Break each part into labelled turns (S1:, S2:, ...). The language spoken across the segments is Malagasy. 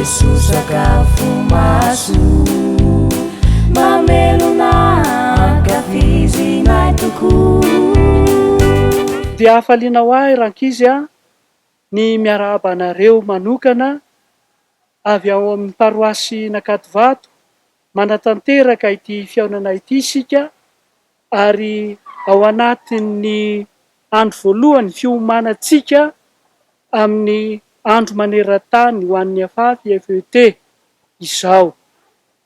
S1: Jesoa sakafo mahasoa, mamelona ankafizinay tokoa.
S2: Dia hafaliana ho ahy rankizy a, ny miarahaba anareo manokana avy ao amin'ny paroasy Nakatovato manatanteraka ity fihaonana ity isika ary ao anatin'ny andro voalohany fiomanantsika amin'ny andro maneran-tany ho an'ny Afafy FET izao,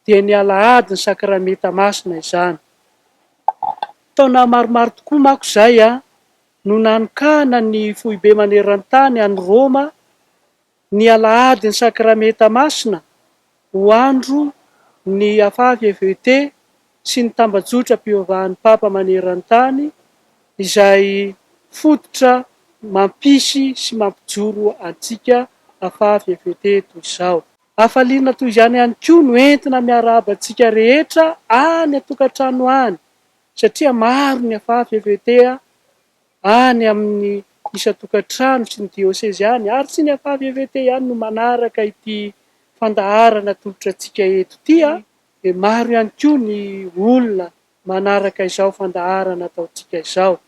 S2: dia ny alahady ny sakramenta masina izany. Taona maromaro tokoa manko izay no nanokana ny foibe maneran-tany any Roma Ny alahadin'ny Sakramenta Masina ho andro ny Afafy FET sy ny tambajotram-pivavahan'ny Papa maneran-tany izay fototra mampisy sy mampijoro antsika Afafy FET toy izao. Hafaliana toy izany ihany koa no entina miarahaba antsika rehetra any an-tokantrano any satria maro ny Afafy FET any amin'ny isan-tokantrano sy ny diosezy any ary tsy ny FAVVT ihany no manaraka ity fandaharana atolotra antsika eto ity dia maro ihany koa ny olona manaraka izao fandaharana ataontsika izao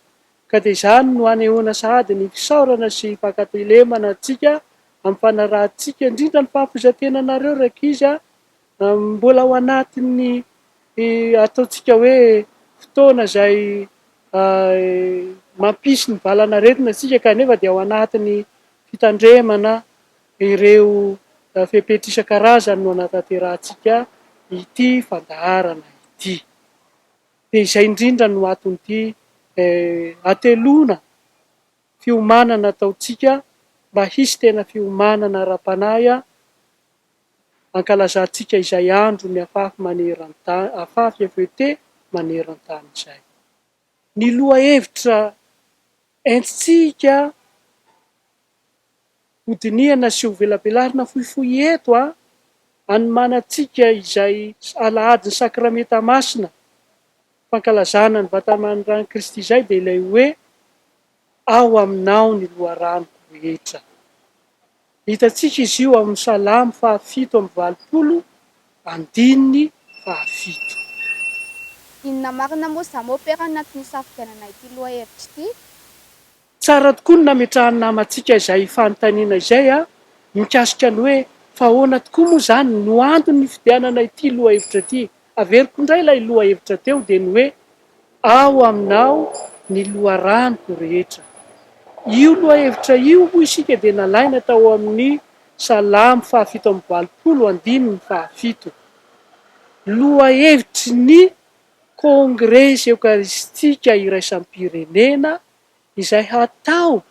S2: ka dia izany no anehoana sahady ny fisaorana sy fankatelemana antsika amin'ny fanarahantsika indrindra ny fahafoizan-tenanareo rankizy a Mbola ao anatin'ny ataontsika hoe fotoana izay mampisy ny valanaretina isika kanefa dia ao anatin'ny fitandremana ireo fepetra isan-karazany no anatanterahantsika ity fandaharana ity. Dia izay indrindra no anton'ity hateloana fiomanana ataontsika mba hisy tena fiomanana ara-panahy Ankalazantsika izay andro ny afafy maneran-tany, afafy FET maneran-tany izay. Ny lohahevitra entintsika hodinihana sy hovelabelarina fohifohy eto an, anomanantsika izay alahadin'ny Sakramenta Masina, fankalazana ny Vataman'ny Kristy izay dia ilay hoe Ao aminao ny loharanoko rehetra. Hitantsika izy io ao amin'ny Salamo fahafito amby valopolo, andininy fahafito.
S3: Inona marina moa izany Mopera no antony hisafidianana ity lohahevitra ity?
S2: Tsara tokoa ny nametrahan'ny namantsika izay fanontaniana izay mikasika ny hoe fa ahoana tokoa moa izany no antony nifidianana ity lohahevitra ity? Averiko indray ilay lohahevitra teo dia ny hoe Ao aminao ny loharanoko rehetra. Io lohahevitra io hoy isika dia nalaina tao amin'ny Salamo fahafito amby valopolo andininy fahafito. Lohahevitry ny Kongresy Eokaristika Iraisam-pirenena izay hatao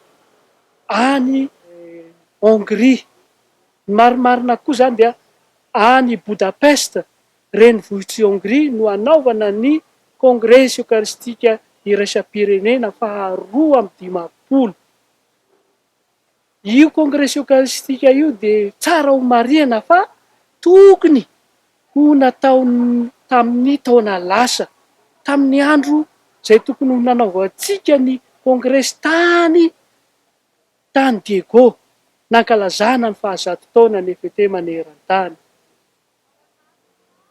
S2: any Hongria. Ny marimarina koa izany dia any Budapest renivohitr'i Hongria no hanaovana ny Kongresy Eokaristika Iraisam-pirenena faha 52. Io Kongresy Eokaristika io dia tsara ho marihana fa tokony ho natao tamin'ny taona lasa, tamin'ny andro izay tokony ho nanaovantsika ny Kongresy tany tany Diego, nankalazana ny fahazato taona ny FET maneran-tany.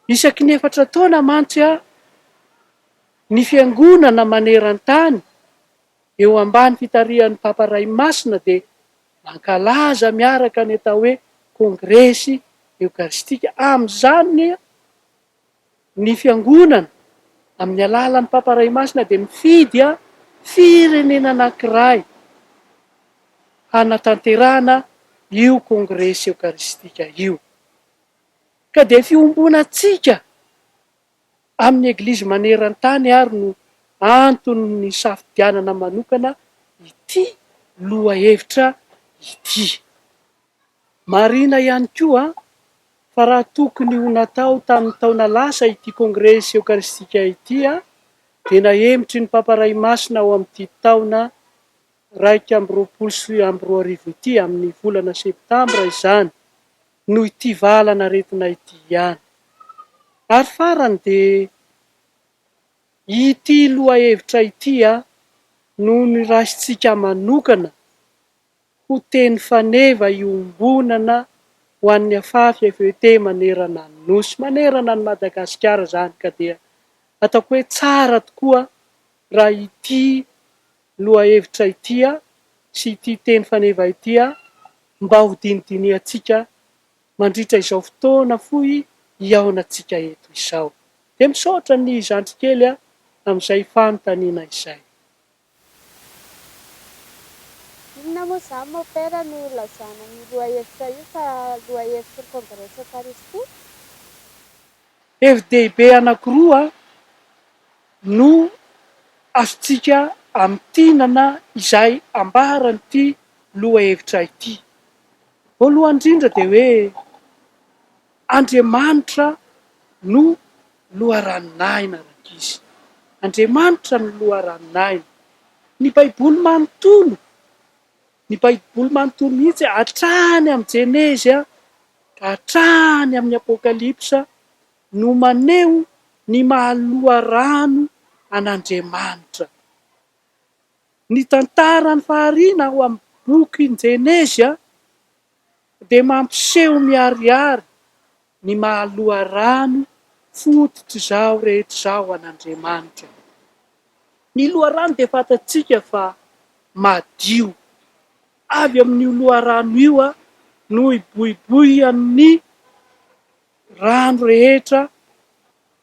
S2: Isaky ny efatra taona mantsy ny Fiangonana maneran-tany eo ambany fitarihan'ny Papa Ray Masina dia mankalaza miaraka ny atao hoe Kongresy Eokaristika. Amin'izany ny Fiangonana amin'ny alalan'ny Papa Ray Masina dia mifidy firenena anankiray hanatanterahana io Kongresy Eokaristika io. Ka dia fiombonantsika amin'ny Eglizy maneran-tany ary no anton'ny nisafidianana manokana ity lohahevitra ity. Marihina ihany koa fa raha tokony ho natao tamin'ny taona lasa ity Kongresy Eokaristika ity dia nahemotry ny Papa Ray Masina ao amin'ity taona 2021 ity amin'ny volana septambra izany noho ity valan'aretina ity ihany. Ary farany dia ity lohahevitra ity no noraisintsika manokana ho teny faneva iombonana ho an'ny Afafy FET manerana ny Nosy, manerana an'i Madagasikara izany ka dia ataoko hoe tsara tokoa raha ity lohahevitra ity sy ity teny faneva ity mba ho dinidinihantsika mandritra izao fotoana fohy hihaonantsika eto izao. Dia misaotra ny zandrikely amin'izay fanontaniana izay.
S3: Inona moa izany Mopera no ilazana an'io lohahevitra io fa lohahevitry ny Kongresy Eokaristia?
S2: Hevi-dehibe anankiroa no azontsika amintinana izay ambaran'ity lohahevitra ity. Voalohany indrindra dia hoe Andriamanitra no loharanon'aina rankizy. Andriamanitra no loharanon'aina. Ny Baiboly manontolo, ny Baiboly manontolo mihitsy hatrany amin'ny Jenezy ka hatrany amin'ny Apokalypsa no maneho ny maha loharano an'Andriamanitra. Ny tantaran'ny fahariana ao amin'ny bokin'i Jenezy dia mampiseho miharihary ny maha loharano fototr'izao rehetra izao an'Andriamanitra. Ny loharano dia fantatsika fa madio. Avy amin'io loharano io no iboiboian'ny rano rehetra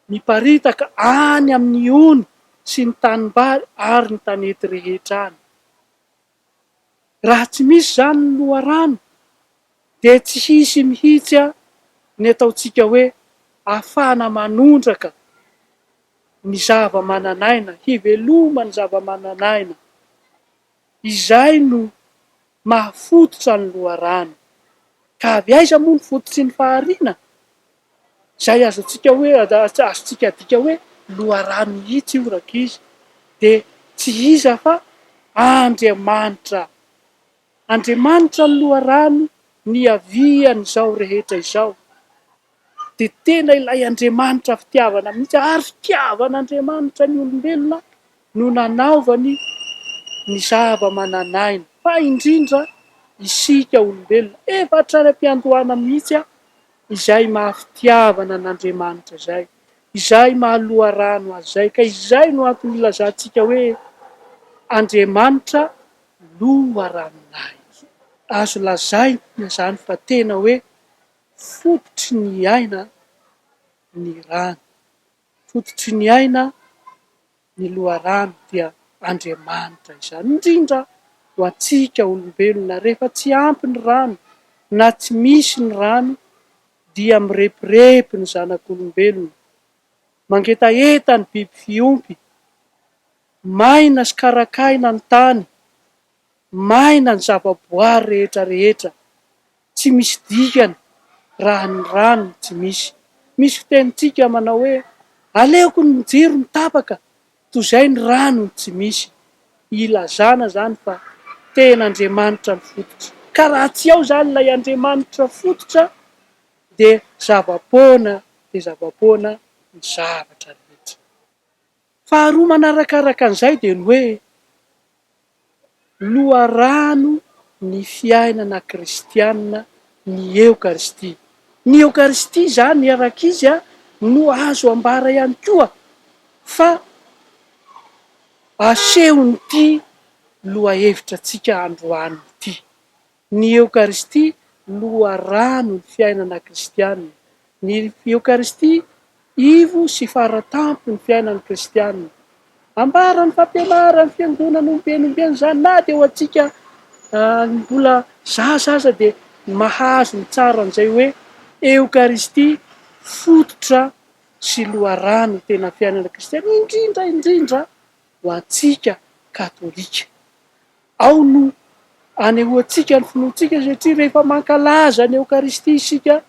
S2: miparitaka any amin'ny ony sy ny tanimbary ary ny tanety rehetra any. Raha tsy misy izany ny loharano dia tsy hisy mihitsy ny ataontsika hoe ahafahana manondraka ny zava-manan'aina, hiveloman'ny zava-manan'aina. Izay no maha fototra ny loharano. Ka avy aiza moa ny fototry ny fahariana? Izay azontsika hoe, azontsika adika hoe loharano mihitsy io rankizy, dia tsy iza fa Andriamanitra. Andriamanitra no loharano niavian'izao rehetra izao. Dia tena ilay Andriamanitra fitiavana mihitsy, ary fitiavan'Andriamanitra ny olombelona no nanaovany ny zava-manan'aina, fa indrindra isika olombelona, efa hatrany am-piandohana mihitsy izay maha fitiavana an'Andriamanitra izay, izay maha loharano Azy izay, ka izay no antony ilazantsika hoe Andriamanitra loharanon'aina. Azo lazaina izany fa tena hoe fototry ny aina ny rano, fototry ny aina ny loharano dia Andriamanitra izany, indrindra ho antsika olombelona, rehefa tsy ampy ny rano na tsy misy ny rano dia mirepirepy ny zanak'olombelona, mangetaheta ny biby fiompy, maina sy karakaina ny tany, maina ny zavaboary rehetra rehetra, Tsy misy dikany raha ny rano no tsy misy. Misy fitenintsika manao hoe aleoko ny jiro no tapaka toy izay ny rano no tsy misy. Ilazana izany fa tena Andriamanitra no fototra. Ka raha tsy ao izany ilay Andriamanitra fototra dia zava-poana dia zava-poana ny zavatra rehetra. Faharoa manarakaraka an'izay dia ny hoe loharano ny fiainana kristiana ny Eokaristia. Ny Eokaristia izany rankizy a no azo ambara ihany koa fa asehon'ity lohahevitra antsika androany ity. Ny Eokaristia loharano ny fiainana kristiana. Ny Eokaristia ivo sy fara-tampon'ny fiainan'ny kristiana. Ambaran'ny fampianaran'ny Fiangonana ombieny ombieny izany na dia ho antsika mbola zaza aza dia mahazo ny tsara an'izay hoe Eokaristia fototra sy loharano tena fiainana kristiana indrindra indrindra ho antsika katolika. Ao no anehoantsika ny finoantsika satria rehefa mankalaza ny Eokaristia isika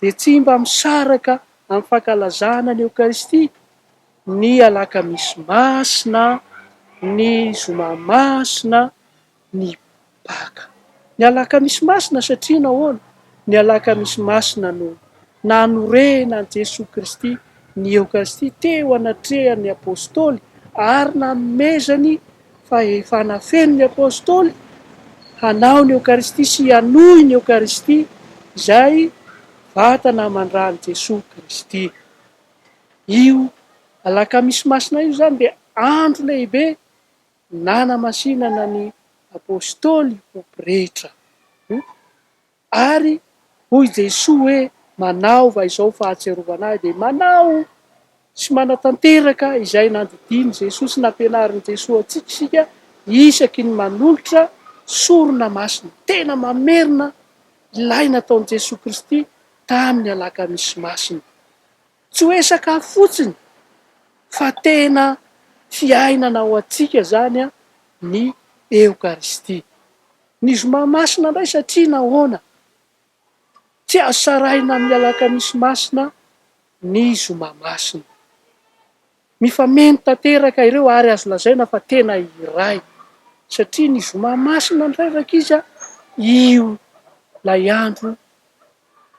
S2: dia tsy mba misaraka amin'ny fankalazana ny Eokaristia ny Alakamisy Masina, ny Zoma Masina, ny Paka. Ny Alakamisy Masina satria nahoana? Ny Alakamisy Masina no nanorenan'i Jesoa Kristy ny Eokaristia teo anatrehan'ny Apostoly ary nanomezany fahefana feno ny Apostoly hanao ny Eokaristia sy hanohy ny Eokaristia. izay vatana aman-dran'i Jesoa Kristy. Io Alakamisy Masina io izany dia andro lehibe nanamasinana ny Apostoly ho pretra. Ary hoy Jesoa hoe, Manaova izao fahatsiarovana Ahy, dia manao sy manatanteraka izay nandidian'i Jesoa sy nampianarin'i Jesoa antsika isika isaky ny manolotra sorona masina. Tena mamerina ilay nataon'i Jesoa Kristy tamin'ny Alakamisy Masina. Tsy hoe sakafo fotsiny fa tena fiainana ho antsika izany ny Eokaristia. Ny zoma masina indray satria nahoana? Tsy azo sarahina amin'ny alakamisy masina ny zoma masina. Mifameno tanteraka ireo ary azo lazaina fa tena iray satria ny zoma masina indray rankizy a, io ilay andro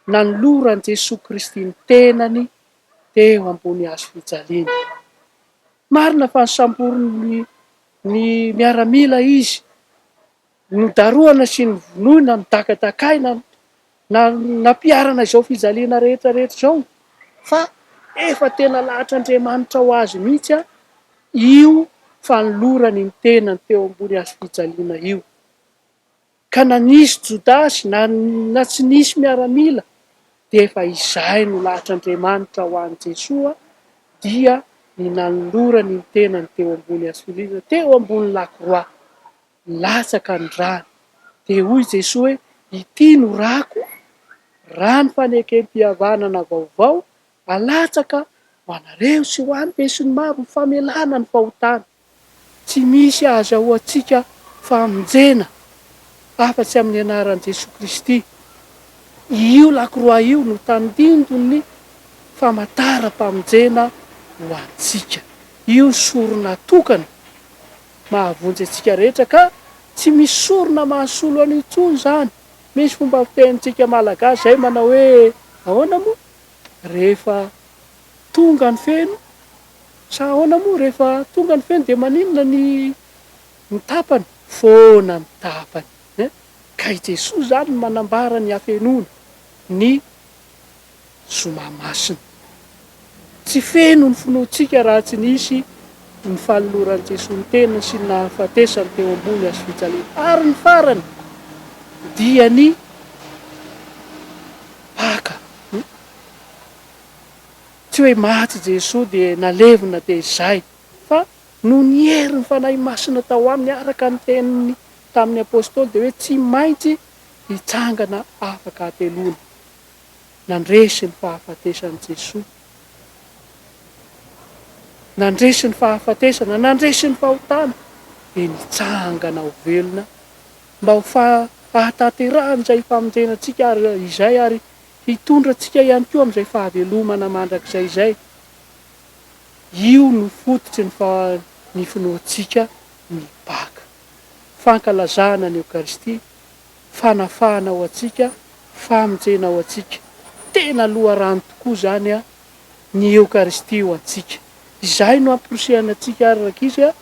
S2: nanoloran'i Jesoa Kristy ny tenany teo ambony hazo fijaliana. Marina fa nosamborin'ny ny miaramila izy, nodarohana sy novonoina, nodakadakaina, na nampiharana izao fijaliana rehetra rehetra izao, fa efa tena lahatr'Andriamanitra ho azy mihitsy io fanolorany ny tenany teo ambony hazo fijaliana io. Ka na nisy Jodasy na na tsy nisy miaramila dia efa izay no lahatr'Andriamanitra ho an'i Jesoa dia ny nanolorany ny tenany teo ambony hazofijaliana, teo ambony lakroa, latsaka ny rany. Dia hoy Jesoa hoe, ity no rako, rano fanekem-pihavanana vaovao, alatsaka ho anareo sy ho an'ny besinimaro ho famelana ny fahotana. Tsy misy ahazahoantsika famonjena afa-tsy amin'ny anaran'i Jesoa Kristy. Io lakroa io no tandindon'ny famantaram-pamonjena ho antsika. Io sorona tokana mahavonjy antsika rehetra ka tsy misy sorona mahasolo an'io intsony izany. Misy fomba fitenintsika Malagasy izay manao hoe ahoana moa? Rehefa tonga ny feno Sa ahoana moa rehefa tonga ny feno dia maninona ny ny tapany? Foana ny tapany eh! Ka i Jesoa izany no manambara ny hafenoana ny Zoma Masina. Tsy feno ny finoantsika raha tsy nisy ny fanoloran'i Jesoa ny tenany sy ny nahafatesany teo ambony hazofijaliana. Ary ny farany dia ny Paka. Tsy hoe maty Jesoa dia nalevina dia izay, fa noho ny herin'ny Fanahy Masina tao aminy araka ny teniny tamin'ny Apostoly dia hoe tsy maintsy hitsangana afaka hateloana. Nandresy ny fahafatesan'i Jesoa. Nandresy ny fahafatesana, nandresy ny fahotana, dia nitsangana ho velona mba ho fahatanterahan'izay famonjena antsika ary izay ary Hitondra antsika ihany koa amin'izay fahavelomana mandrakizay izay. Io no fototry ny fa ny finoantsika ny Paka. Fankalazana ny Eokaristia, fanafahana ho antsika, famonjena ho antsika. Tena loharano tokoa izany ny Eokaristia ho antsika. Izay no amporisihana antsika ary rankizy a!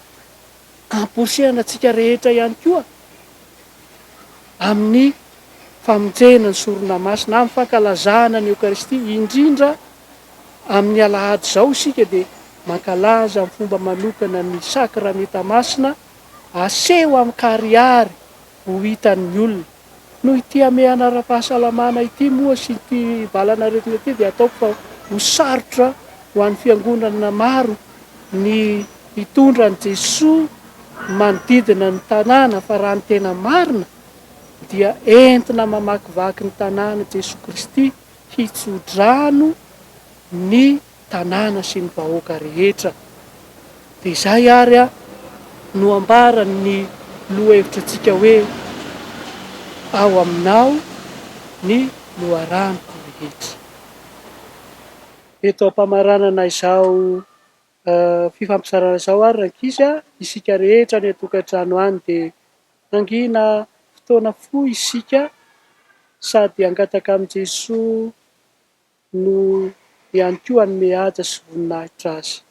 S2: Amporisihana antsika rehetra ihany koa amin'ny famonjena ny sorona masina, amin'ny fankalazana ny Eokaristia, indrindra amin'ny alahady izao isika dia mankalaza amin'ny fomba manokana ny sakramenta masina aseho amin-karihary ho hitan'ny olona. Noho ity hamehana ara-pahasalamana ity moa sy ity valan'aretina ity dia ataoko fa ho sarotra ho an'ny fiangonana maro ny hitondra an'i Jesoa manodidina ny tanàna fa raha ny tena marina dia entina mamakivaky ny tanàna Jesoa Kristy hitso-drano ny tanàna sy ny vahoaka rehetra. Dia izay ary no ambaran'ny lohahevitra antsika hoe ao aminao ny loharanoko rehetra. Eto am-pamaranana izao fifampizarana izao ary rankizy a, isika rehetra any an-tokantrano any dia hangina fotoana fohy isika sady hangataka amin'i Jesoa no ihany koa hanome haja sy voninahitra Azy.